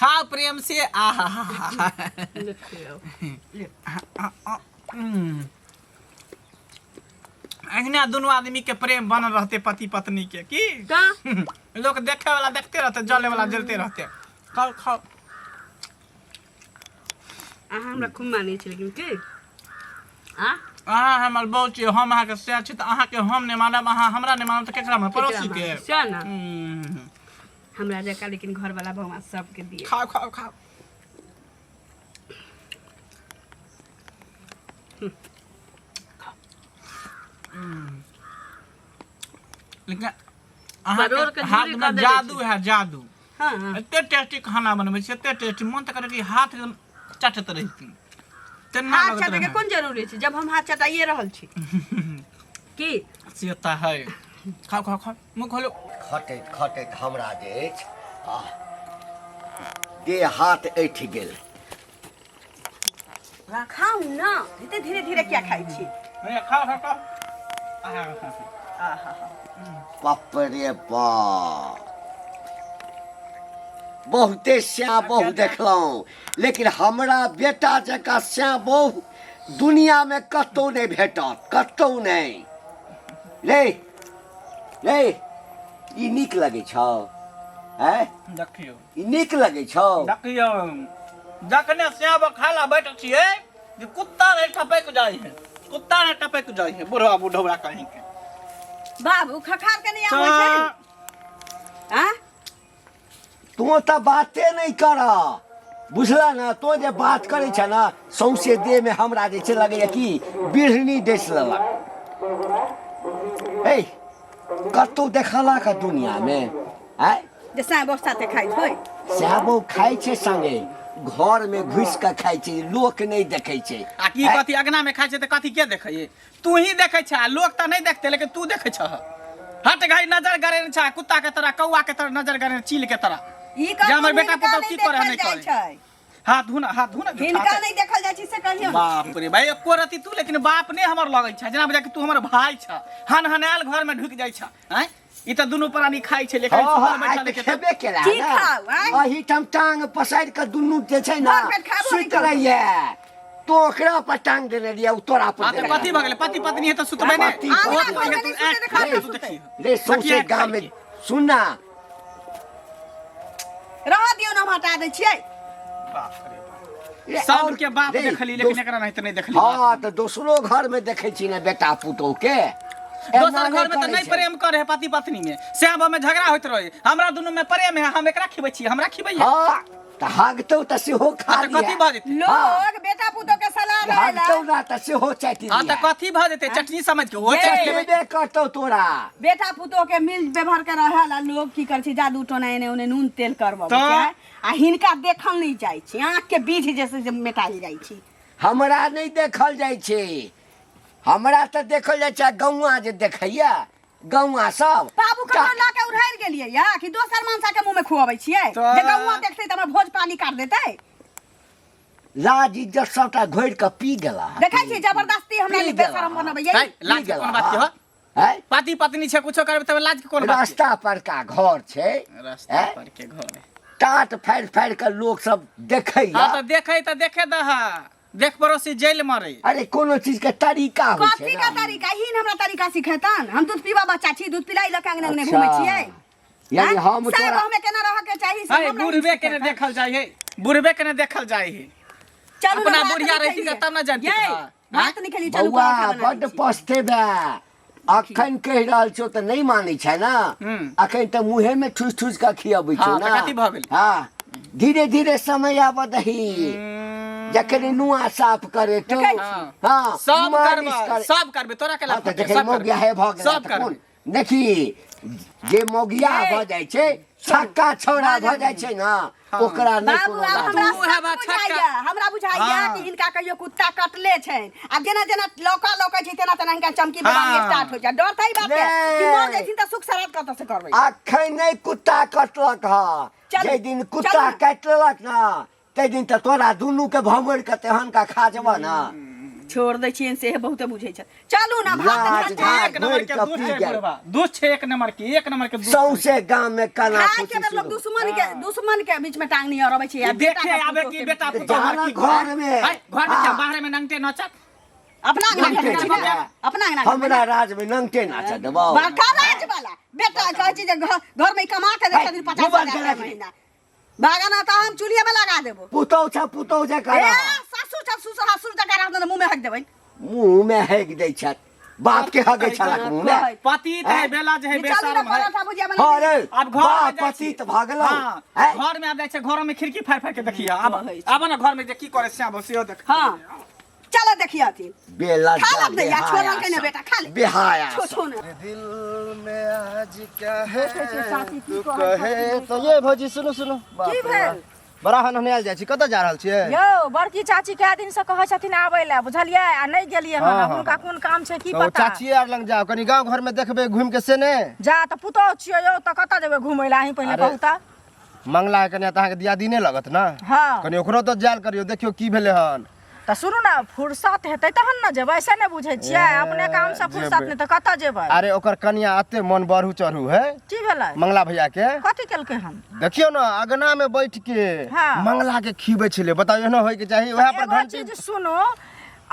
खाओ प्रेम से आहा हा हा देखियौ अहिना दुनू आदमी के प्रेम बनल रहते पति पत्नी के की तऽ लोग देखे वाला देखते रहते जले वाला जलते रहते खाओ खाओ अहाँ हमरा खूब मानै छी लेकिन की आ अहाँ हमर बहू छी हम अहाँके सएह छी तऽ अहाँके हम नहि मानब अहाँ हमरा नहि मानब तऽ केकरा मानब पड़ोसी के सएह ने हम्म। हमरा जकाँ लेकिन घरवाला भगवान सबके दिए खाओ खाओ खाओ लेकिन परोड़ अहाँके के हाथ झुरी में कऽ देने जादू है जादू हाँ हाँ एते टेस्टी खाना बनबै छै एते टेस्टी मन तऽ करे कि हाथ एकदम चटैत रहिती तेना हाथ लगैत चटैके रहै कोन जरूरी छै जब हम हाथ चटाइए रहल छी की से तऽ है खाओ खाओ खाओ मुँह खोलो खटैत खटैत हमरा जे अछि आ देह हाथ ऐठि गेल खाउ ना एते धीरे धीरे क्या खाइ छी भैया खाओ खाओ खाओ आहा, आहा। बाप रे बाप बहुते श्या बहु देखलहुँ लेकिन हमरा बेटा जकाँ श्या बहु दुनियामे कतहु नहि भेटत कतहु नहि रे रे ई नीक लगै छौ आँय देखियौ ई नीक लगै छौ देखियौ जखने श्याम खाय ला बैठ छियै जे कुत्ता नहीं टपक जाइ है कुत्ता नहीं टपक जाइ है बुढ़वा बुढ़वा कहीं के बाबू खखार के नहीं आबै छै आ तू तऽ बाते नहि कर बुझला ने तो जे बात करै छ ने सौंसे देहमे हमरा जे छै लगैया कि बिढ़नी डसि लेलक हे कतहु देखलक दुनियामे आँय जे साँय बस साथे खाइत होय साबो खाइ छै संगे घर में घुसि कऽ खाइ छै लोक नहि देखै छै आ की कथी अगना में खाइ छै तऽ कथी के देखै तू ही देखै छ लोक तऽ नहि देखते लेकिन तू देखै छह हट गई नजर गड़े छ कुत्ता के तरह कौआ के तरह नजर गड़े चील के तरह ई जे हमर कहू बेटा हिनका पुतहु नहि की करे देखल नहि जाइ करे। छै हाथ धुना हाथ धुना हिनका नहि देखल जाइ छै से कहियौ बाप रे भाई एको रति तू लेकिन बाप नहि हमर लगै छ जेना बुझा कि तू हमर भाई छ हन हनायल घर में ढुकि जाइ छ आँय ई तऽ दुनू प्राणी खाइ छै लेकिन हँ हँ सुतल आइ बैठल तऽ छै खेबे केला की ने खाउ, आँय? एहिठाम टांग पसारि कऽ दुनू जे छै ने भरि पेट खाबो नहि सुति रहैया तो ओकरा पर टांग देने रहियै ओ तोरा पर हाँ तऽ देने कथी भऽ गेलै पति पत्नी है तऽ सुतबै नहि पति ओ पत्नी। तू अइहे, तू सुतै आँखि तऽ खा के तू सुतै। देखिहे। रे सौंसे देखिहे गाम में सुन ना रह दियौ ने हम हटा दै छियै बाप रे बाप। रे, सबके और- बाप रे, देखली लेकिन एकरा नहीं तऽ नहीं देखली बाप। हँ तऽ दोसरो घर में देखै छी ने बेटा पुतोह के एना दोसर घर में तऽ करै नहीं छै। प्रेम करे है पति पत्नी में श्याम में झगड़ा होइत रहे हमरा दुनू में प्रेम है हम एकरा खिबै छी हमरा खिबै है हँ तऽ हगतौ तऽ सेहो खा हाँ, तऽ कथी लिहे भऽ जेतै लोग बेटा पुतोह के सलाह देला हगतौ ना तऽ सेहो चाटि हाँ तऽ लिहे कथी भऽ जेतै चटनी समझ के ओ ये। चटनी लेबै। खेबे करतौ तोरा बेटा पुतोह के मिल व्यवहार के रहेला लोग की कर छै जादू टोना एने ओने नून तेल करबे तऽ? छै आ हिनका देखल नहीं जाइ छै आँख के बीज जैसे जे मेटाइल जाइ छै हमरा नहि देखल जाइ छै हमरा तऽ देखल जाइ छै गौआ जे देखैया गौआ सब बाबू ककरो लऽ के उड़ारि गेलियै या कि दोसर मनसा के मुँह में खुआबै छियै तऽ- जे गौआ देखतै तऽ हमर भोज पानी काट देतै लाज इज्जत सबटा घोरि कऽ पी गेला देखै छियै जबरदस्ती हमरा पी बेशरम गेला। बनबैयै है, लाज के कोन बात के हो हैं? पति पत्नी छै कुछो करबै तब लाज के कोन बात के? रास्ता पर का घर छै रास्ता हैं? पर के घर टाट फाड़ि फाड़ि कऽ लोक सब देखैया हाँ तऽ देखै तऽ देखे दह देख पड़ोसी जेल मरे अरे कोनो चीज के तरीका होइ छै कथी का ना तरीका ही हमरा तरीका सिखेतन हम दूध पीबा बच्चा छी दूध पिलाई लऽ के अंगने अंगने अच्छा। घूमै छियै यानी आँय? हम साहेब तोरा हमें केना रह के चाही से है हमरा बुढ़बे के ने सिखेतन। देखल जाइ है बुढ़बे के ने देखल जाइ है चलू अपना ना, भात बुढ़िया नहीं रहिती खेलियै। तब ना जानती यै, हाँ। भात नहीं खेलियै चलू बौआ परोठा बना बड्ड दै छी। पछतेबे अखन कहि रहल छौ तऽ नहि मानै छै ने हम्म। अखन तऽ मुँहे में ठुस ठुस कऽ खियबै छौ हाँ, तऽ ना कथी भऽ गेलै? हाँ धीरे धीरे समय आबऽ दही जखन नुआ साफ करे तो देखै छी? हाँ। हाँ सब मालिश करबै करे। सब करबै तोरा के हाँ, लाज तऽ पड़तै, जखन सब मौगिया करबै हे भऽ गेलै सब तऽ कोन करबै देखी जे मौगिया ये। भऽ जाइ छै छक्का छौड़ा भऽ जाइ छै ने ओकरा नहि बाबू कोनो आब लाज। हमरा तू हेबा सब छक्का। बुझाइया हमरा बुझाइया हाँ। कि हिनका कहियो कुत्ता कटले छनि आब जेना जेना लौका लौकै छै तेना तेना हिनका चमकी बीमारी हाँ। स्टार्ट हो जाय डर तऽ ई बात के कि मर नहि। जैथिन तऽ सुख सराद कतऽ से करबै अखन नहि कुत्ता कटलक हँ चलू, जाहि दिन चलू कुत्ता ने। काटि लेलक ने ताहि दिन तऽ तोरा दुनू के भमोड़ि कऽ तेहन का खा जेबह ने छोड़ दै छियनि से बहुते बुझै छथि। चलू ना, भात लाज घाट भाग एक नंबर भरि के कऽ दुष्ट पी छै गेल। बुढ़वा, दुष्ट छै एक नंबर के, एक नंबर के दुष्ट। सौंसे गाम में काना खाय के फूसी तऽ लोग शुरू। दुश्मन के बीच में टांग नहीं अड़बै छै। ई देखे आबे कि बेटा पुतोह जाना की घर में। है, घर में क्या हाँ। बाहर में नंगटे नचत? अपना अंगना नंगटे घर में छै। अपना अंगना घर में। हमरा राज में नंगटे नाच देबौ। बड़का राज वाला बेटा कहै छै जे घर घर में कमा के दै छथिन 50 गोबर हजार के रुपया राखी। महीना। भागा ना तऽ हम चूल्हे में लगा देबो। पुतौ छ, पुतौ जकाँ ए रह। सासु छ, ससुर जकाँ रहत तऽ मुँह में हक देबै। मुँह में हेक दै छथि, बाप के हगै छलक मुँह में। पति त है बेला जे है चलू ना, बेशर्म है। परोठा भुजिया बना। हाँ रे। आब घर में बाप जाइ छी। पतित भऽ गेलौ। हाँ, हैं? घर में आब जाइ छै, घर में खिड़की फाड़ि फाड़ि के देखिए आब। कहै छै। आब ना घर में जे की करे श्याम सेहो देख। हाँ, चलो देखिए अथी। बेला खा लब नहीं, छोड़ल के ना बेटा, खा ले। बेहाया छो छो ना। दिल में आज क्या है चाची की तू कहै कहे तो ये भौजी सुनू सुनू। बाप की रे भेल? बाप। बड़ा हनहनायल जाइ छी, कतऽ जा रहल छियै? यौ, बड़की चाची कए दिन से कहै छथिन आबै लए, बुझलियै? आ नहि गेलियै हन। हाँ, आब हाँ। हुनका कोन काम छै की तऽ ओ पता। चाचिए आर लग जाउ, कनि गाँव घर में देखबै घुमि के से ने। जा तऽ पुतोहु छियै यौ, तऽ कतऽ जेबै घुमै लए अहीं पहिले अरे, कहू तऽ? मंगला के कनिया तऽ अहाँके दियादिने लगत ने। हाँ। कनि ओकरो तऽ जायल करियौ, देखियौ की भेलै हन। तऽ सुनू ने, फुर्सत हेतै तहन ने जेबै, से नहि बुझै छियै? ए, अपने काम से फुर्सत जेबै। नहि तऽ कतऽ जेबै? अरे, ओकर कनिया एते मन बढ़ू चढ़ू है। की भेलै? मंगला भैया के। कथी केलकै हन? देखियौ ने, अगना में बैठ के हाँ। मंगला के खीबै छलै। बताउ, एहनो होय के चाही? वएह पर एगो घंटी। चीज सुनू,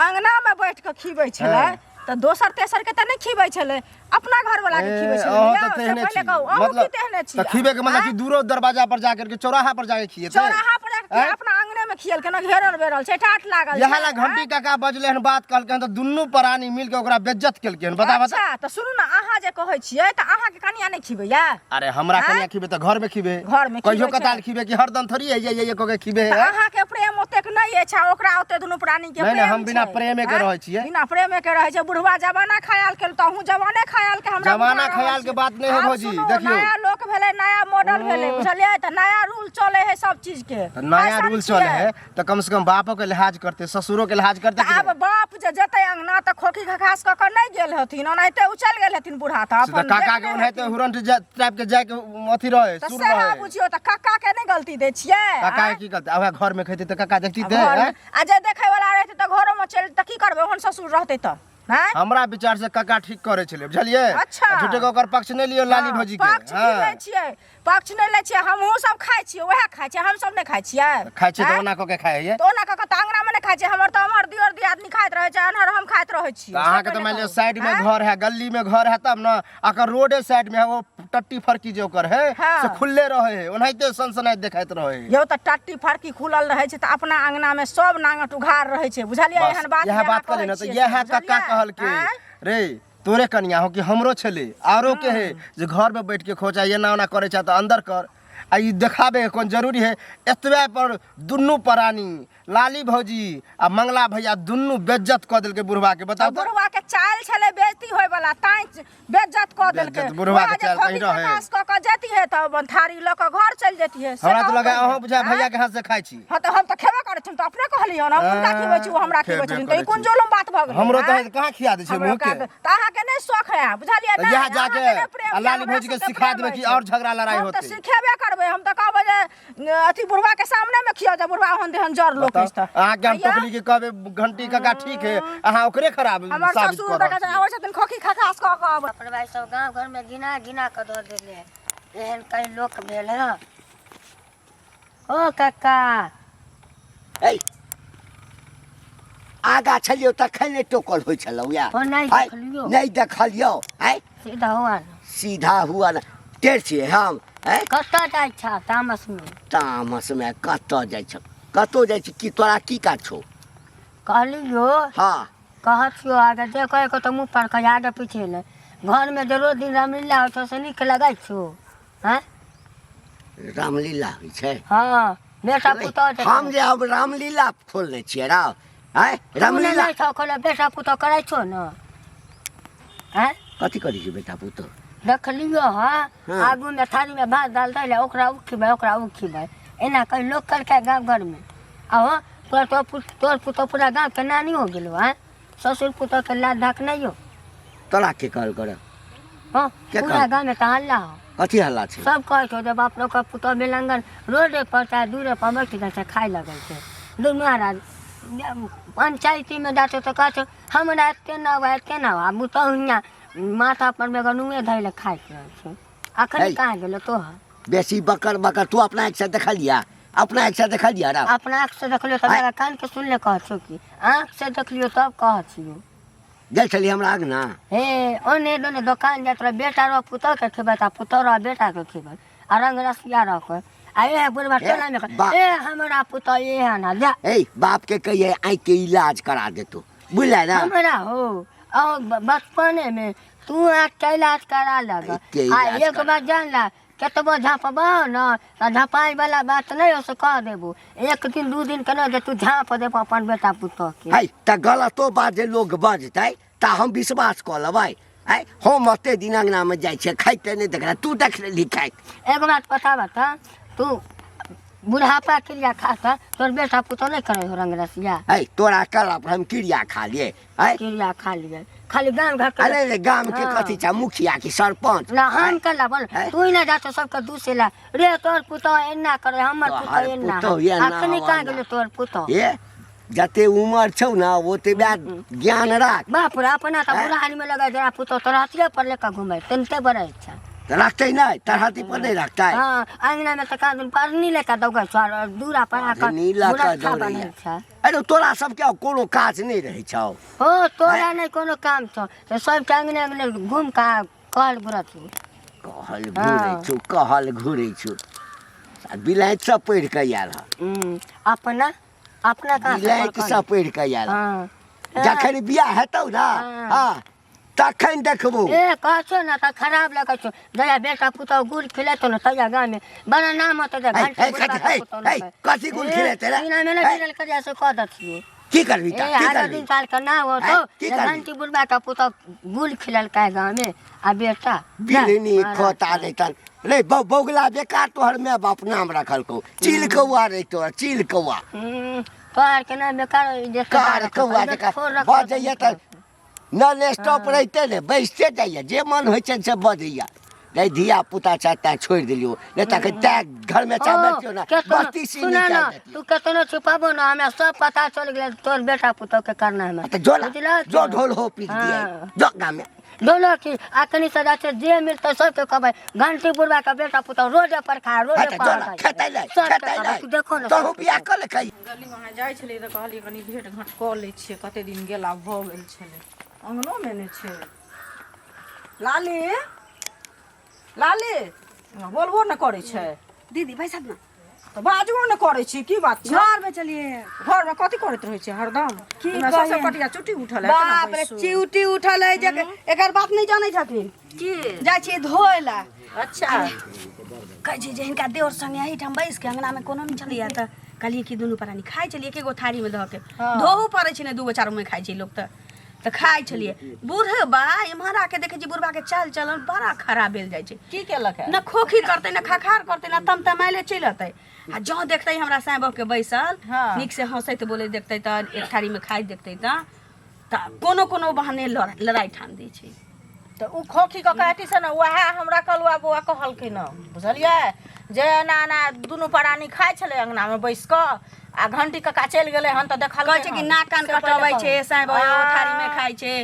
अंगना में बैठ के खीबै छलै हाँ। तऽ दोसर तेसर के तऽ नहि खीबै छलै, अपना घर वाला के खीबै ए, छलै। अहूँ यौ, तऽ से तेहने पहिले छी। कहू, अहूँ मतलब की तेहने छी? तऽ खीबै के मतलब कि आँय? दूरो दरवाजा पर जा करके, चौराहा पर जाके खिएतै? चौराहा पर जाके आँय? अपना अंगने में खियल केना घेरल बेरल छै, टाट लागल इएह छै। ला घंटी काका बजले हन, बात कहलकै हन तऽ दुनू प्राणी मिल के ओकरा बेज्जत केलकै हन। बता बता। अच्छा, तऽ सुनू ने, अहाँ जे कहै छियै तऽ अहाँके कनिया नहि खिबैया? अरे, हमरा आँय? कनिया खिबे तऽ घर में खिबे। घर में कहियो खिबै छै। कताल खिबे कि हरदम थोड़ी ये ये ये कऽ के खिबे तऽ है। अहाँके प्रेम ओतेक नहि अछि आ ओकरा ओते दुनू प्राणी के नहि, नहि, प्रेम हम बिना छै। प्रेमे के आँय? रहै छियै। बिना प्रेमे के रहै छै। बुढ़वा जमाना खयाल के तऽ अहूँ जमाने खयाल के हमरा जमाना बुझा रहल खयाल छी। के बात नहि है आब भौजी, सुनू, देखियौ। नया लोक भेलै, नया मॉडल भेलै, बुझलियै? तऽ नया रूल चलै है सब चीज के। तऽ नया फैशन रूल छियै। चले है तऽ कम से कम बापो के लिहाज करते, ससुरो के लिहाज करते तऽ कि आब नहि? बाप जे जेतै अंगना तऽ खोखी खखास कऽ कऽ नहि गेल हथिन, ओनाहिते उचलि गेल हथिन बूढ़ा तऽ से तऽ अपन काका के देखने ओनाहिते हेथिन। हुरंट टाइप के जाय के अथी रहे, तऽ सुर सएह रहे। बुझियौ, तऽ कक्का के नहि गलती दै छियै? काका आँय? के की करते? आब घर में खेते तऽ काका देखती ते? घरमे आँय? आ जे देखै वाला रहतै तऽ घरोमे चलि तऽ की करबै? ओहन ससुर रहतै तऽ आँय? हमरा विचार से काका ठीक करे छलै, बुझलियै? अच्छा। आ झूठे के ओकर पक्ष नहि लियौ लाली हाँ, भौजी के। पक्ष की हाँ। लै छियै? पक्ष नहि लै छियै, हमहूँ सब खाइ छियै, उएह खाइ छियै, हम सब नहि खाइ छियै? खाइ छियै तऽ आँय? ओना कऽ के खाइ है। तऽ ओना कऽ कऽ तऽ अंगना मे नहि खाइ छियै? हमर तऽ अमहर दियर दियादनी खाइत रहै छै, एनहर हम खाइत रहै छियै। तऽ अहाँके से तऽ मानि पहिले लिअ कहू। साइड में आँय? घर है, गली में घर है तब ने। अकर रोडे साइड में है, वो टट्टी फरकी जे ओकर है हाँ। से खुलले रहे है, ओनाहिते सनसनाइत देखाइत रहे है। यौ, तऽ टट्टी फरकी खुलल रहै छै तऽ अपना अंगना मे सब नांगट उघार रहै छै, बुझलियै? बस, एहन बात इएह जे अहाँ बात कहै कहली ने तऽ छियै इएह से, कक्का बुझलियै? कहलकै आँय? रे तोरे कनिया हो कि हमरो छलै आरो के है जे घर में बैठ के खोचा एना ओना करै छै तऽ अंदर कर, आ ई देखाबे के कोन जरूरी है? एतबे पर दुनू प्राणी लाली भौजी आ मंगला भैया दुनू बेज्जत कऽ देलकै बुढ़वा के। बताउ तऽ तऽ। बुढ़वा के चालि छलै बेइज्जती होय वाला, ताहि बेज्जत कऽ देलकै। बेज्जत, बुढ़वा के वएह जे चालि खोखी तही रहै। खकास कऽ कऽ जैतिहे तऽ अपन थारी लऽ कऽ घर चलि जैतिहे, से हमरा तऽ कहू लगे पहिले। अहूँ बुझाय आँय? भैया के हाथ से खाइ छी। हाँ, तऽ हम तऽ खेबे करै छी, हम तऽ अपने कहलियै हन, हम हुनका खिबै छी, ओ हमरा खिबै खेबे छथिन, तऽ ई करै कोन छी। जुलुम बात भऽ गेलै? हमरो तऽ आँय? कहाँ खिया दै छै हमरो मुँह के? तऽ अहाँके नहि शौख है, बुझलियै? तऽ नहि इएह जाके अहाँके नहि प्रेम आ छै, लाली हमरा भौजी के सबके सिखा प्रेम देबै कि अछि। और झगड़ा लड़ाई हम तऽ होतै। सिखेबे करबै, हम तऽ कहबै जे अथी बुढ़वा के सामने में खिया जे बुढ़वा ओहन देहन जर लोक बताउ, अछि तऽ अहाँके हम आइया, टोकली के कहबै घंटी काका ठीक है, अहाँ ओकरे खराब हमर साबित ससुर कऽ देखै रहल छै छियै। आबै छथिन खोखी खखास कऽ कऽ अबै। अपन भाइ सब गाँव घरमे घिना घिना कऽ दऽ देले है। एहन कई लोक भेल है। ओ कक्का। ऐ, आगा छलियौ तखन नहि टोकल होइ छलौ या। ओ नहि आइ, देखलियौ। नहि देखलियौ आइ। सीधा हुआ ने। सीधा हुआ ने, टेढ़ छियै हम आँय? कतऽ जाइ छह तामसमे? तामसमे कतऽ जाइ छ, कतौ जाइ छी की? तोरा की काज छौ? कहलियौ। हाँ। कहै छियौ आगे जे कहै के तऽ मुँह पर कहे, आगे पीछे नहि। घरमे जे रोज दिन रामलीला होइ छौ से नीक लगै छौ? आँय? रामलीला होइ छै? हँ, बेटा पुतोह जे हम जे अब रामलीला खोलने छियै राव, आँय? तू नहि रामलीला नहि छौ खोले, बेटा पुतोह करै छौ ने? आँय? कथी करै छै बेटा पुतोह? देखलियौ हँ। हाँ। आगूमे थारीमे भात दालि दै लए, ओकरा ओ खिबै, ओकरा ओ खिबै, एना कहि लोक केलकै गाँव घरमे। आहो तोर तो तोर पुतोह पूरा गाँवके नानी हो गेलो। आँय, ससुर पुतोहके लाज धाक नहि हो? तोरा के कहल कर? हँ। के पूरा कहल? गाँवमे तऽ हल्ला हो। कथी हल्ला छै? सब कहै छौ जे बाप रे, ओकर पुतोह बेलंगन रोडे पर चाहे दूरे पर बैठ जाइ छै, खाय लगै छै दुनू महाराज। पंचायतीमे जाते तऽ कहै छै हमरा एते ना हुआ एते ना हुआ पुतहु हियाँ माथा पर बेगर नुए धैले खाइत रहै छै अखन है। कहाँ गेलो तोहर बेसी बकर बकर तू अपना आँखि से देखलिया अपना आँखि से देखलिया रा अपना आँख से देखलियो तब आँय। कान के सुनले कहै छौ कि आँख से देखलियो तब कहै छियौ गेल छली हमरा अङ्गना हे ओने दोने दोकान जाइत रह बेटा रह पुतहु के खेबै आ पुतहु रह बेटा के खेबै आ रंग रसिया रह आ ए बुढ़बा ए, टोला में बा- ए हमरा पुतहु ए ना जा ए बाप के कहिए आँखि के इलाज करा देतो बुझले ना हमरा हो और बचपने में तू आँख के इलाज करा लग के आ इलाज एक करा। बार जान ला केतबो झाँपबो न तऽ झँपाइ वाला बात नहि हो से कह देबो एक दिन दू दिन के नहि जे तू झाँप देबो अपन बेटा पुतोह के है तऽ गलतो बात जे लोग बजतै तऽ हम विश्वास कऽ लेबै आँय हम ओते दिन अङ्गनामे जाइ छियै खाइते नहि देखले तू देख लेलही खाइत एगो बात पता बता तू बुढ़ापा क्रिया खा कऽ तोर बेटा पुतोह नहि करै हो रंग रसिया है तोरा कहला पर हम क्रिया खा लिए है क्रिया खा लिए खाली गाम घर के अरे रे गाम के हाँ। कथी छै मुखिया की सरपंच ना हम कला बोल हैं? तू ही ना जातो सबके दूसे ला रे तोर पुतोह एना करे हमर तोहर पुतोह एना पुतोह एना अखनी कहाँ ओना। गेलो तोर पुतोह ए जते उमर छौ ना ओते बे ज्ञान राख बाप रे अपना तऽ हैं? बुढ़ानी में लगा जरा पुतोह तोरा हथिये पर लेके घुमे तनते बड़े इच्छा तऽ रखतै नहि तरहती पर नहि रखतै हाँ अंगना में तऽ कान पारनी लेके दौगै छौ और दूरा पर आके पारनी लऽ कऽ बुढ़ा दौड़ैया। बनै छै अरे तोरा सबके आब कोनो काज नहि रहै छौ हो तोरा नहि कोनो काम छौ तऽ सबके अंगने अंगने घूम कऽ कहल घुरत छौ। कहल घुरै छौ कहल घुरै छौ आ बिलाइत सब पढ़ि कऽ आयल हँ अपना अपना कहाँ से बिलाइत पढ़ल? सब पढ़ि कऽ आयल हँ। हाँ जखन बियाह हेतौ ने हाँ। हँ तखन देखबो ए कहछो ने तऽ खराब लगै छौ जहिया बेटा पुतहु गुड़ खिलेतौ ने तहिया गाँवमे बड़ा नाम होतौ जे है, घंटी है, बुढ़बा है, के पुतहु है, ने कथी गुड़ खिलेतै रे? सीना मे ने है? गिरल करिया से कह दथियो की करबी ए तऽ की आधा करबी दिन साल के ना होतौ है, की जे करबी? घंटी बुढ़बा के पुतहु गुड़ खिललकै गाँवमे आ बेटा बिलनी जा, खोता रे तन रे बौगला बेकार तोहर माय बाप नाम रखलकौ चील कौआ रे तोहर चील कौआ तोहर के नाम बेकार जे कार कौआ जकाँ बजैया तऽ नन स्टॉप रहिते ने बैसते जाइया जे मन होइ छै से बजैया नहीं धिया पुता छै तैं छोड़ि देलियो नहीं तऽ अखन तैं घरमे चाह बैठियो ने बत्ती सी सुना ना निकालि देतियो तू केतनो छुपाबो ना हमरा सब पता चल गेल तोर बेटा पुतोह के करना हमरा तऽ जो ना बुझलह जो ढोल हो पीट दिया हाँ। जो गाम में दोनो की अखनी से जाते जे मिलते सबके कहबै घंटी बुढ़वा के बेटा पुतोह रोजे पर खा हाँ रोजे तऽ पर जो ना खाइ। खेतै नहि सबके खेतै कहबै, तू नहि देखो ना तोहू बियाह कऽ ले कही गली वहाँ जाइ छलियै तऽ कहलियै कनि भेट घाँट कऽ लै छियै कते दिन गेला भऽ गेल छलै अङ्गनोमे नहि छै लाली लाली बोलबो नहि करै छै दीदी भाई साहब ना तऽ बाजबो नहि करै छी की बात छै घर में चलिए घरमे कथी करैत रहै छै हरदम की हमरा सबसँ कहियै? कटिया चुट्टी उठल है केना बाप रे बैसू? चिउटी उठल है जे एकर बात नहीं जानै छथिन की जाइ छियै धोए ला अच्छा कहै छै जे हिनका देवर संगे एहिठाम बैस के अंगना में कोनो नहि छलैया तऽ कहलियै कि दुनू प्राणी खाइ छलियै एके गो थारीमे धऽ के धोहू पड़ै छै ने दू गो चारू मे खाइ छै लोक तऽ तऽ खाइ छलियै बुढ़बा एम्हर आके देखै छियै बुढ़बाके चाल चलन बड़ा खराब भेल जाइ छै की केलक है न खोखी करतै न खखार करतै न तमतमाइले चलि अतै आ जँ देखतै हमरा साँय बहके बैसल हाँ। नीक से हँसैत बोलैत देखतै तऽ एक थारीमे खाइत देखतै तऽ तऽ कोनो कोनो बहाने लड़ाइ ठान दै छै तऽ ओ खोखी कऽ कहती से ने उएह हमरा कलुआ बौआ कहलखिन हँ बुझलियै जे एना एना दुनू प्राणी खाइ छलै अङ्गनामे बैस कऽ आ घंटी कका चलि गेलै हन तऽ देखलकै कहै छै कि हन। नाक कान से पहिले कटबै कहू। छै साँय बह एगो थारीमे खाइ छै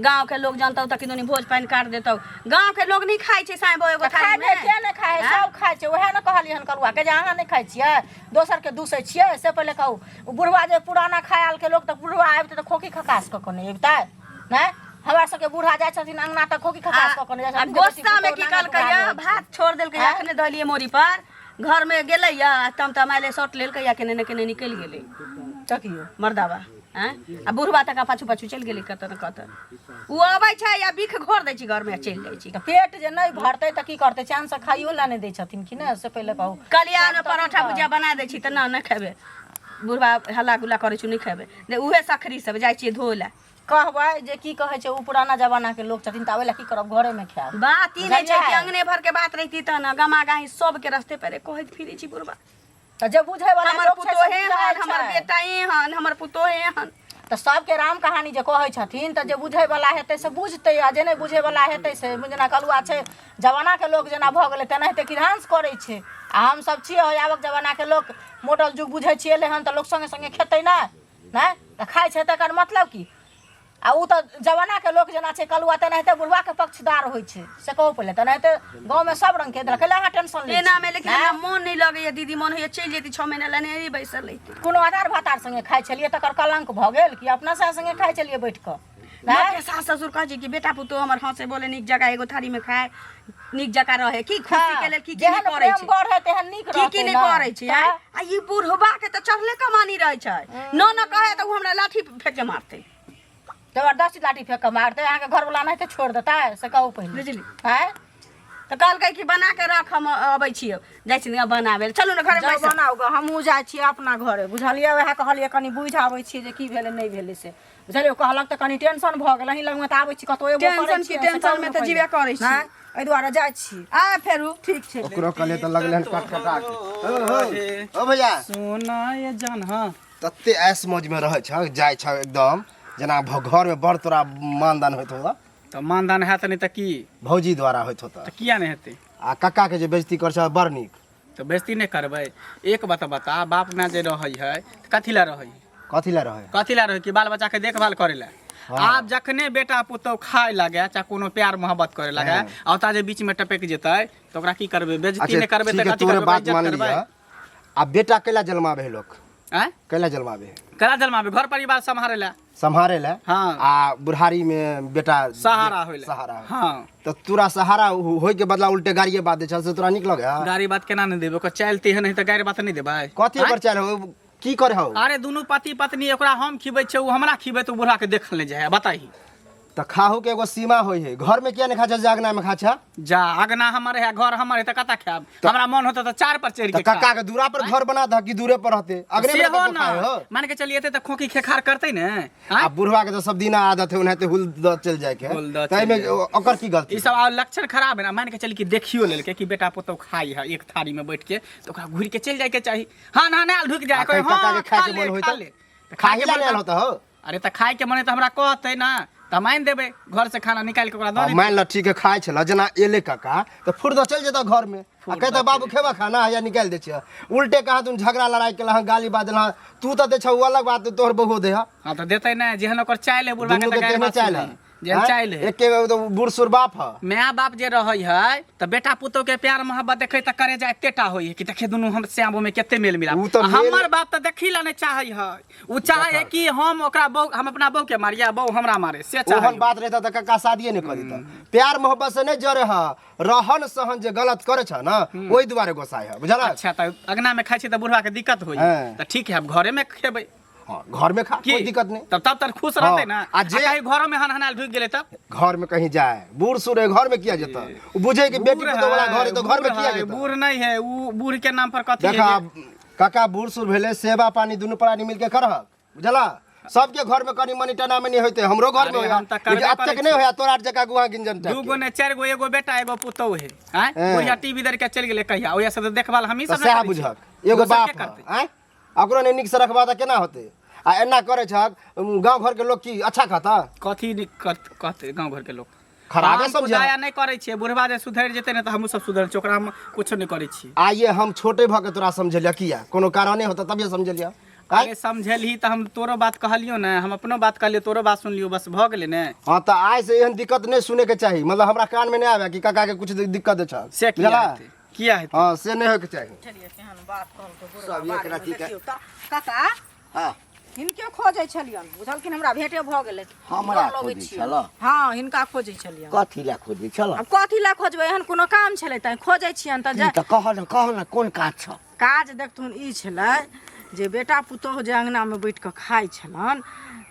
गाँवके लोग जानतौ तऽ किदनी भोज पानि काटि देतौ गाँवके लोग नहि खाइ छै साँय बह एगो तऽ खाइ थारीमे छै के नहि खाइ है सब खाइ छै उएह ने कहलियै हन कलुआके जे अहाँ नहि खाइ छियै दोसरके दूसै छियै से पहिले कहू ओ बुढ़वा जे पुराना खायल के लोक तऽ बुढ़वा आबितै तऽ खोखी खकास कऽ कऽ नहि अबितै नहि हमरा सबके बूढ़ा जाइ छथिन अङ्गना तऽ खोखी खकास कऽ कऽ नहि जाइ आ छथिन जे बेटी गोस्सा में पुतोहु की नाना कहलकै बुढ़ा या रहै छै। भात छोड़ देलकै आँय? अखने धलियै मोरी पर घर में गेलै या तमतमाइले शर्ट लेलकै या केने ने केने निकलि गेलै तकियौ मर्दाबा आँय आ बुढ़बा तक पाछू पाछू चलि गेलै कतऽ ने कतऽ ओ अबै छै आ बिख घोर दै छै घरमे आ चलि जाइ छै तऽ पेट जे नहि भरतै तऽ की करतै चैनसँ खाइयो लए नहि दै छथिन कि नहि से पहिले कहू कलियामे परोठा भुजिया बना दै छी तऽ ना नहि खेबै बुढ़बा हल्ला गुल्ला करै छै नहि खेबै ने उहे सखरी सब जाइ छियै धोए लए कहबै जे की कहै छै ओ पुराना जमानाके लोक छथिन तऽ आबै लए की करब घरेमे खायब बात ई नहि छै कि बुझलियै? अंगने भर के बात रहिती तऽ ने गमा गाही सबके रस्ते पर कहैत फिरै छी बुढ़बा तऽ जे बुझै वाला हमर लोक छै से पुतोहे बुझै हन हमर छै। बेटा हन हमर पुतोहे हन तऽ सबके राम कहानी जे कहै छथिन तऽ जे बुझै वाला हेतै से बुझतै आ जे नहि बुझै वाला हेतै से जेना कलुआ छै जमानाके लोक जेना भऽ गेलै तेनाहिते किरहांस करै छै आ हमसब छियै आबक जमानाके लोक मॉडल युग बुझै छियै एलै हन तऽ लोक संगे संगे खेतै नहि नहि तऽ खाइ छै तकर मतलब की आ ओ तऽ जमानाके लोक जेना छै कलुआ तेनाहिते बुढ़वाके पक्षदार होइ छै से कहू पहिले तेनाहिते गाँवमे सब रङ्गके देलक कैला अहाँ टेंशन लै एना में लेकिन हमरा मोन नहीं लगैया दीदी मोन होइया चलि जैती 6 महीना लए नहीं बैसल रहिती। कोनो आधार भातार संगे खाइ छलियै तकर कलंक भऽ गेल कि अपना सास संगे खाइ छलियै बैठ कऽ माँ के सास ससुर कहै छै कि बेटा पुतोह हमर हंसे बोले नीक जगह एगो थारी में खाए नीक जगह रहे की खुशी के लेल की की नहीं जेहन करै प्रेम छै बढ़े तेहन नीक की की रहतै नहीं ने। करै छै तऽ आँय? आ ई बुढ़बा के तऽ चढ़ले कमानी रहै छै न न कहे तऽ उ हमरा लाठी फेंक के मारतै। जबरदस्ती लाठी फेंक के मारतै अहाँके घरवला नहि तऽ छोड़ि देतै से कहू पहिले। बुझली? आँय? तऽ कहलकै कि बना के रख हम अबै छियौ जाइ छी बनाबै लए। चलू ने घरे जाउ बैसू। बनाउ गऽ हमहूँ जाइ छियै अपना घरे बुझलियै वएह कहलियै कनि बुझि आबै छियै जे की भेलै नहि भेलै से बुझलियै कहलक तऽ कनि टेंशन भऽ गेल अहीं लगमे तऽ आबै छी कतौ एबो करै टेंशन की छियै, से टेंशन कहू में ने तऽ पहिले। जीबे करै छी। आँय? एहि दुआरे जाइ छी आ फेरू ठीक छै। ओकरो कहलियै तऽ लगलै हन कटकटा के। ओ हो, ओ भैया सोना ये जान। हाँ तते ऐश मौज में रहै छ जाइ छ एकदम जेना घर में बड़ तोरा मानदान होइत होगा। तऽ मानदान हैत नहि तऽ की भौजी द्वारा होइत होता। तऽ किया नहि हेतै? आ कक्का के जे बेइज्जती कर छ बड़ नीक। तऽ बेइज्जती नहि करबै। एक बात बता बाप माय जे रहै है तऽ कथी लए रहै है? कथी लए रहै? कथी लए रहै कि बाल बच्चा के देखभाल करे लए। आब जखने बेटा पुतोह खाय लगे चाहे कोनो प्यार मोहब्बत करे लगे आ ओतऽ जे बीच में टपक जेतै तऽ ओकरा की करबै? बेइज्जती नहि करबै ठीक तऽ है कथी तोरे करबै? बात इज्जत मान करबै। लिया। आ बेटा कैला जन्माबे है लोग? आँय? कैला जन्माबे है? कैला जन्माबे? घर परिवार सम्हारे लए। सम्हारे लए। हाँ। आ बुढ़ारी में बेटा सहारा होय लए। सहारा होय। हाँ। तऽ तोरा सहारा होय के बदला उल्टे गाड़िए बात दै छ से तोरा नीक लगे? गाड़ी बात केना नहि देबै? ओकर चालि तेहन है तऽ गाड़ी बात नहि देबै। कथी ओकर चालि हो? की करे हो? अरे दुनू पति पत्नी ओकरा हम खिबै छै ओ हमरा खिबै तऽ बुढ़ा के देखल नहि जाइ है बताही। तऽ खाहू के एगो सीमा होय है। घर में किया नहीं खा छा जे अगना में खा छा? जा अगना हमर है घर हमर है तऽ कतऽ खायब? हमरा मन होतै तऽ चार पर चढ़ि तऽ के खायब। कक्का के दूरा पर घर बना दह कि दूरे पर रहते? अगने में सेहो तऽ ना खाए हो। मान के चलिए तऽ खोखी खेखार करतै ने। आ बुढ़वा के तऽ सब दिना आदत है ओनाहिते हुल दऽ चलि जाय के। हुल दऽ ताहिमे चलि जाय। ओकर की गलती? ई सब आ लक्षण खराब है ना। मान के चली कि देखियो लेलकै कि बेटा पुतोह खाई है एक थारी में बैठ के तऽ ओकरा घुरि के चलि जाय के चाही। हाँ ना ना ढुकि जाय आ कहे कहीं कक्का हाँ के खाय खा के ले मन होय खा तऽ ले तऽ खाय खाही के ला मन नहि आयल होता हो। अरे तऽ खाय के मन है तऽ हमरा कहतै ना तऽ हम आनि देबै घर से खाना निकालि के ओकरा दऽ हाँ, देतै। मान ल ठीक है खाय छल जेना एले कक्का तऽ फुर दऽ चलि जेतऽ घर में आ कहतऽ बाबू खेबऽ खाना या निकालि दै छियह। उल्टे कहाँ तुम झगड़ा लड़ाई केलह हँ, गाली बात देलह हँ, तू तऽ दै छह ओ अलग बात तोहर बहु दे हँ। हाँ तऽ देतै नहि जेहन ओकर चालि है बुढ़बा के दुनू तऽ के गारि तेहने बात चालि सुनै है। है। जेहन आँय? चालि है। एके गो तऽ बूढ़ सूढ़ बाप है। माय बाप जे रहै है तऽ बेटा पुतोह के प्यार मोहब्बत देखै तऽ करे जाय एतेटा होइ है कि देखे दुनू हम श्यामो में कते मेल मिलाप। उ तऽ आ मेल- हमर बाप तऽ देखी ला नहि चाहै है। उ चाहै है कि हम ओकरा बहू हम अपना बहू के मारिया बहू हमरा मारे से चाहै ओहन बात रहता तऽ कक्का शादिये नहि कऽ देता। प्यार मोहब्बत से नहि जरे है रहन सहन जे गलत करे छ ना ओहि दुआरे गोसाइ है बुझल? अच्छा तऽ अगना में खाइ छै तऽ बुढ़वा के दिक्कत होइ हाँ। तऽ ठीक है अब घरे में खेबै। हाँ घर में खा की? कोई दिक्कत नहीं। तब तब तक खुश रहते ना। आ आ जे- जे कहीं घरों में हनहनाल ढुक गेलै तब घर में कहीं जाए बूढ़ सूढ़ है घर में किया जेता? उ बुझे कि बेटी बूढ़ पुतोह वाला है, घर है तो घर में बूढ़ किया है, जेता? बूढ़ नहीं है उ बूढ़ के नाम पर कथी है देखा जे- काका बूढ़ सूढ़ भेले सेवा पानी दुनू प्राणी मिलके करहक बुझला? सबके घर में कनी मनी टना मनी होते हमरो घर में अरे होया हम तऽ करबे लेकिन करै अतेक नहीं होया तोरा आर जकाँ गुहा गिंजन टाइप दू के। गो ने चारि गो एगो बेटा एगो पुतोह है आँय? हाँ। बुढ़िया टीवी देख के चलि गेलै कहिया ओहिया से तऽ देखभाल हमही तऽ सब ने सएह करै छियै। बुझक एगो दोसर बाप के करतै? आँय ओकरो नहि नीक से रखबा तऽ केना होतै? आ एना करै छहक गाँव घर के लोग की अच्छा कहता? कथी नीक कहतै गाँव घर के लोग? खराबे हम समझे। दया नहि करै छियै बुढ़वा जे सुधरि जेतै ने तऽ हमहूँ सब सुधर छियै ओकरा हम कुछो नहि करै छियै। आइए हम छोटे भऽ के तोरा समझेलियै किया कोनो कारणे होतै तभिए समझेलियै। आँय? अरे समझेलही तऽ हम तोरो बात कहलियौ ने हम अपनो बात कहलियौ तोरो बात सुनलियौ बस भऽ गेलै ने। हाँ तऽ आइ से एहन दिक्कत नहि सुने के चाही मतलब हमरा कान में नहि आबे कि काका के कुछ दिक्कत दै छह से किया बुझला? हेतै? किया हेतै? हाँ से नहि होइके चाही। चलिए केहन बात कहलकै बुढ़वा सब एक बारेमे, रत्ती के- देखियौ तऽ काका हाँ हिनके खोजै छलियन बुझलखिन हमरा भेंटे भऽ गेलै। हमरा गोर लगै खोजै छियनि। छलऽ? हाँ हिनका खोजै छलियन। कथी लए खोजै छलऽ? आब कथी लए खोजबै एहन कोनो काम छलै तैं खोजै छियनि तऽ की जा तऽ कह ने कह ने कोन काज छौ? काज देखथुन ई छलै जे बेटा पुतोह जे अङ्गनामे बैठ कऽ खाइ छलनि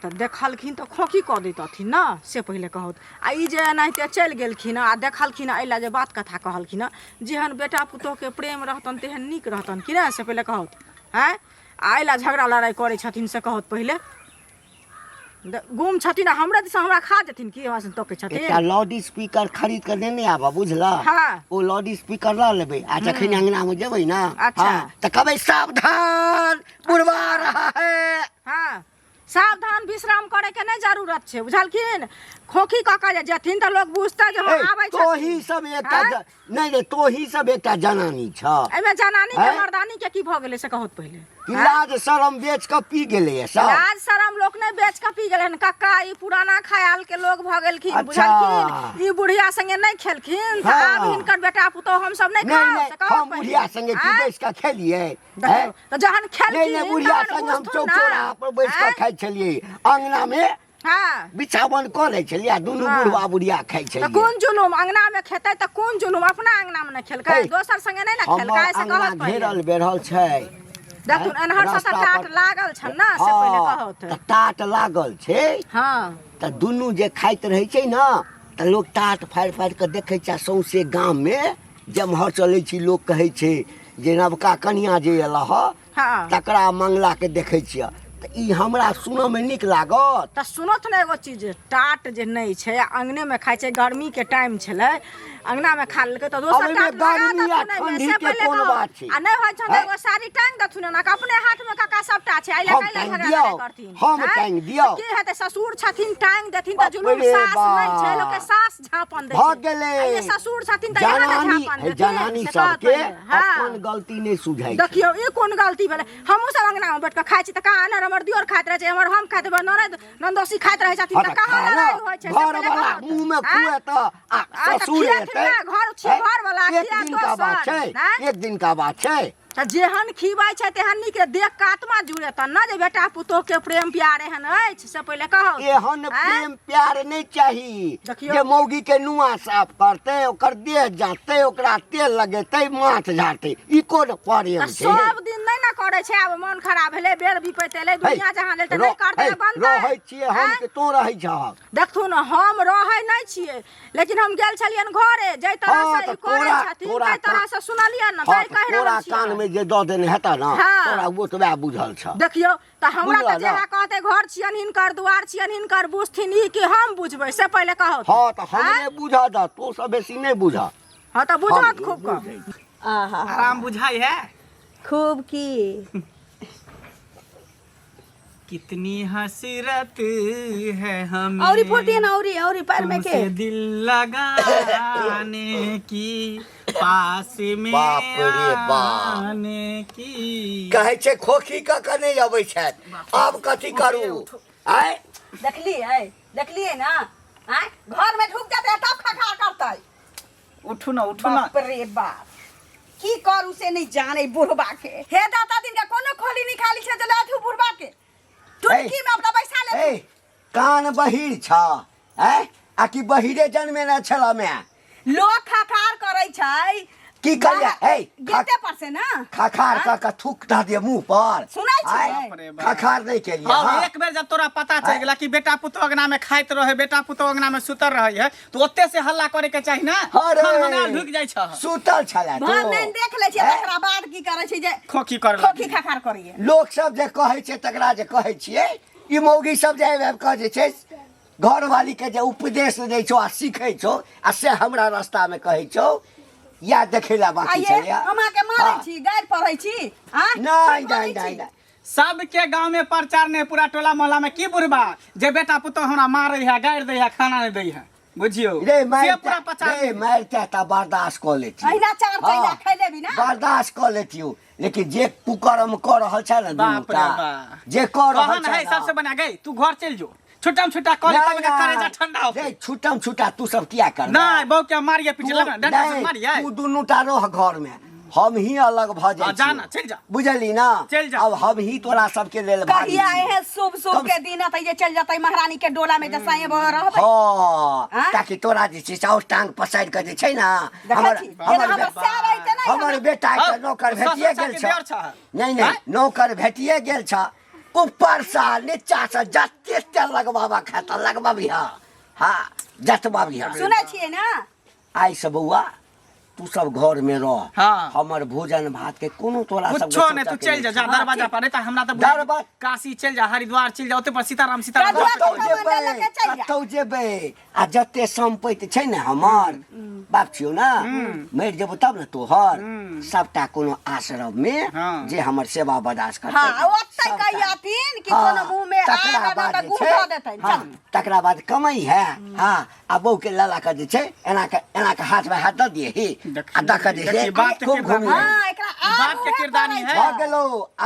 तऽ देखलखिन तऽ खोखी कऽ दैतथिन ने से पहिले कहौथ। आ ई जे एनाहिते चलि गेलखिन आ देखलखिन एहि लए जे बात कथा कहलखिन हँ जेहन बेटा पुतोहके प्रेम रहतनि तेहन नीक रहतनि कि नहि से पहिले कहौथ। आँय आ एहि लए झगड़ा लड़ाइ करै छथिन से कहौथ पहिले। गुम छथिन आ हमरे दिस हमरा खा जेथिन की हमरा तकै छथिन? एकटा लाउड स्पीकर खरीद के नेने आबऽ बुझलऽ? हाँ। ओ लाउड स्पीकर लऽ लेबै आ जखन अंगना में जेबै ना अच्छा। हाँ, तऽ कहबै सावधान बुढ़वा रहा है। हाँ सावधान भोजन विश्राम करे के नहि जरूरत छै बुझलखिन खोखी कऽ के जे जेथिन तऽ लोक बुझतै जे हँ ए, आबै तोही छथिन सब एकटा आँय? नहि रे तोही सब एकटा जनानी छ एहिमे जनानी के आँय? मर्दानी के की भऽ गेलै से कहत पहिले कि लाज शरम बेच कऽ पी गेलैए सब लाज शरम लोक नहि बेच कऽ पी गेलै हन कक्का ई पुराना ख्याल के लोग भऽ गेलखिन अच्छा। बुझलखिन ई बुढ़िया संगे नहि खेलखिन तऽ हाँ। आब हिनकर बेटा पुतोह हम सब नहि नहि खाउ नहि से कहत हम पहिले। बुढ़िया संगे की आँय? बैस कऽ खेलियै हैं? देखियौ, तऽ जहन खेलखिन नहि नहि बुढ़िया तहन संगे हम बुझथुन चौक ना। चौराहा पर बैस कऽ आँय? खाइ छलियै अंगना मे हाँ बिछावन कऽ लै छलियै आ दुनू हाँ। बुढ़वा बुढ़िया खाइ तऽ छलियै कोन जुलुम अंगना मे खेतै तऽ कोन जुलुम अपना अंगना मे नहि खेलकै हे, दोसर संगे नहि ने हमर खेलकै से अंगना कहत पहिले घेरल बेढ़ल छै देखथुन एनहर से रास्ता तऽ टाट पर- लागल छनि ने से पहिले हँ, कहत तऽ टाट लागल छै हँ तऽ दुनू जे खाइत रहै छै ने तऽ लोक टाट फाड़ि फाड़ि कऽ देखै छै आ सौँसे गाममे जेम्हर चलै छी लोक कहै छै जे नवका कनिआँ जे एलह हँ हँ तकरा मंगलाके देखै छियै तऽ ई हमरा सुनऽमे नीक लागत तऽ सुनत ने एगो चीज टाट जे नहि छै आ अंगनेमे खाइ छै गर्मीके टाइम छलै अंगनामे खा लेलकै तऽ दोसर ओहिमे टाट लगा गर्मी आ देथुन एहिमे ठंडी से के पहिले कोन कहू बात छै? आ नहि होइ छनि तऽ हैं? एगो साड़ी टांगि देथुन एना कऽ अपने हाथमे काका सबटा छै एहि लए हम कैला टांगि झगड़ा दियौ, लड़ाइ करथिन हम हैं? टांगि दियौ। तऽ की हेतै ससुर छथिन टांगि देथिन तऽ बाप जुलुम रे सास नहि छै बाप। लोकके सास झाँपन दै भऽ छै गेलै आ ई ससुर छथिन तऽ यहाँ ने जनानी झाँपन हे, देथिन जनानी से कहत सबके पहिले हँ अपन गलती नहि सुझाइ छै देखियौ ई कोन गलती भेलै हमहूँ सब अंगना मे बैठ कऽ खाइ छी तऽ कहाँ एनहर हमर दियोर खाइत रहै छै एम्हर हम खाइत रहबै ननद ननदोसी खाइत रहै छथिन हँ तऽ तऽ कहाँ खा लड़ाइ ने होइ छै से घर पहिले वाला कहू मुँह में आँय? खुए तऽ आ आ तऽ ससुर खिएथिन एतै ने घर छी हैं? घरवला एक खिया दिन का बात दोसर छै आँय? एक दिन का बात छै तऽ जेहन खिबै छै तेहन नीक देख कऽ आत्मा जुड़ेतन ने जे बेटा पुतोह के प्रेम प्यार एहन अछि से पहिले कहू एहन आँय? प्रेम प्यार नहि चाही देखियौ। जे मौगी के नुआ साफ करतै ओकर देह जाँतै ओकरा तेल लगेतै माथ झाड़तै ई कोन प्रेम तऽ छै सब दिन नहि ने करै छै आब मोन खराब भेलै बेर बिपैत एलै दुनिया जहाँ लेल तऽ नहि करतै तऽ बनतै रहै छियै हम आँय? कि तों रहै छहक देखथुन हम रहै नहि छियै लेकिन हम गेल छलियनि घरे जाहि तरह हँ, से तऽ ई करै तोरा- छथिन तोरा ताहि तरह से सुनलियनि ने हँ, तै तऽ कहि तोरा रहल छियै कान में जे दऽ देने हेतऽ ने हँ। तोरा ओतबे बुझल छह देखियौ तऽ हमरा तऽ बुझलऽ ने? जेहा कहतै घर छियनि हिनकर दुआर छियनि हिनकर बुझथिन ई कि हम बुझबै से पहिले कहू हँ तऽ हमरे बुझऽ दऽ तों सब बेसी नहि बुझऽ हँ तऽ बुझत खूब कऽ बुझै छी। आहा आराम बुझाइ है खूब की कितनी हसरत है हमें औरी फोटिए ना औरी औरी पैर में के तुमसे दिल लगाने की पास में बाप रे बाप। आने की कहै छै खोखी कऽ कऽ नहि अबै छथि आब कथी करू आँय देखलिए देखलिए ना आँय घर में ढुक जाते तब खखार करतै उठू ना उठू ना बाप रे बाप की करू से नहीं जाने बुढ़बा के हे दाता दिन का कोनो खोली नहीं खाली छै जे लाथू बुढ़बा के टुटकी में अपना बैसा ले ए कान बहिर छ आँय आ कि बहिरे जन्मे ने छल मैं लोग खखार करै छै की कहलियै हे गिरते पर से ना खखार कऽ कऽ थूक दऽ दिअ मुँह पर सुनै छियै? आँय? बाप रे बाप। खखार नहि केलियै हाँ हँ एक बेर जब तोरा पता चलि गेला कि बेटा पुतोह अंगना में खाइत रहे बेटा पुतोह अंगना में सुतल रहे है तो ओते से हल्ला करे के चाही ना अरे खनखना ढुक जाइ छ सुतल छलै भर तो दिन देख लै छियै हैं? तकरा बाद की करै छै जे खोखी कर खोखी खखार करैये लोक सब जे कहै छै तकरा जे कहै छियै ई मौगी सब जे आबि आबि कऽ जे छै घरवाली के जे उपदेश दै छौ आ सीखै छौ आ से हमरा रास्ता मे कहै छौ या देखै लए बाकी आइए छलैया हम अहाँके मारै हाँ। छी गारि पढ़ै छी आँय? नहि की नहि करै नहि छी? नहि सबके गांव में प्रचार नहीं पूरा टोला मोहल्ला में की बुढ़बा जे बेटा पुतोह हमरा मारे है गारि दै है खाना नहीं दै है बुझियौ रे से मारि पूरा प्रचार रे मारिते तऽ बर्दाश्त कऽ लेतियौ अहिना चार चैला हाँ, खै लेबी ना बर्दाश्त कऽ लेतियौ लेकिन जे कुकर्म कऽ रहल छै ने बाप रे दुनूटा बाप। जे कऽ रहल कहन छै है ना, सबसे बना गई तू घर चल जो छुट्टा छुट्टा कऽ ले नहि, तब के करेजा नहि। ठंडा हो रे छुटम छुटा तू सब किया करबै नहीं बहू के मारिए पीछे तू- लगा डंडा से नहि, मारिए तू दुनूटा रह घर में हम ही अलग भऽ जाइ हाँ, जा छियौ। ना, चलि जा। बुझली ना चलि जा। अब हम ही तोरा सबके लेल भारी कहिया छियौ। एहन शुभ शुभ कम- के दिन अतै जे चलि जेतै महारानी के डोला में जे साँये बह रहबै हाँ आँय? ताकि तोरा जे छै साउस टांग पसारि कऽ जे छै ने देखै हमर छी हमर जेना हमर सैर अइते नहि हमर बेटा के हौ, नौकर ससुर भेटिए छह गेल कि छ देवर छह? नहि नहि आँय? नौकर भेटिए गेल छ ऊपरसँ नीचासँ जते तेल लगबाबऽ खाता लगबाबिह हाँ जतबाबिह सुनै छियै ने आइसँ बौआ तू सब घर में रह हाँ। हमर भोजन भात के कोनो तोरा सब कुछो नहीं तू चल जा जा दरवाजा पर नहीं तो हमरा तो दरवाजा- काशी चल जा हरिद्वार चल जा ओते पर सीताराम सीताराम कदुआ कतौ के कमांडर जेबै लऽ के चलि जा। कतौ जेबै आ जते सम्पति छै ने हमर बाप छियौ ने मरि जेबौ तब ने तोहर सबटा कोनो आश्रम में हाँ। जे हमर सेवा बर्दाश्त करतै हाँ, ओतै सबटा। कहियाथिन कि हाँ, कोनो मुँह में तकरा आग बाद तऽ जे गुह छै, दऽ देतनि हाँ, चल तकरा बाद कमाई है हाँ आ बहू के लला के जे छै एना के एना के हाथ में हाथ दऽ दिए ही आ दऽ के जे छै देखी, बाप के खूब किरदानी घूमी हाँ एकरा आग बाप के उहे किरदानी पड़ै है। भऽ गेलो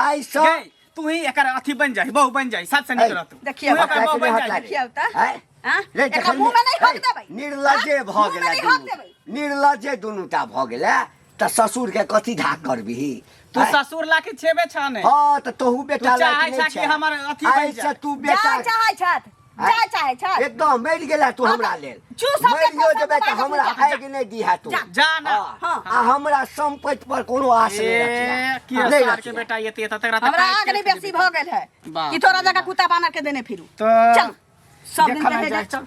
आइ सँ गई तू ही एकर अथी बन जाई बहु बन जाई सबसे नीक ऐ, रहतू देखिए, तू एकर बहु बन जाई देखियौ तऽ आँय? आँ? रे, एकरा जखन मुँह में नहि हक ऐ, देबै निर्लज्जे भऽ मुँह में गेलै नहि हक दुनू देबै। निर्लज्जे दुनूटा भऽ गेलै तऽ ससुर के कथी धाक करबिही तू आँय? ससुर लाके छेबे छाने हाँ तऽ तोहू बेटा तू चाहै लायक नहि छह कि छै हमर अथी बनि आइ से जाय। तू बेटा जा चाहै छथि जा चाहै छथि एकदम मरि गेला तू हमरा लेल चूस अपने मरियो कोसल जेबै तऽ दबा कऽ हमरा जा। आगि नहि दिहा तू जा ना हाँ, आ हमरा संपत्ति पर कोनो आश नहि ए रखिहा की नहि सार के रखिहा। बेटा ये ते तकरा हमरा आग नहि बेसी भऽ गेल है बाप कि तोरा रे जकाँ कुत्ता बानर के देने फिरू तऽ चल सब दिन देखल दहेज जाय, चल।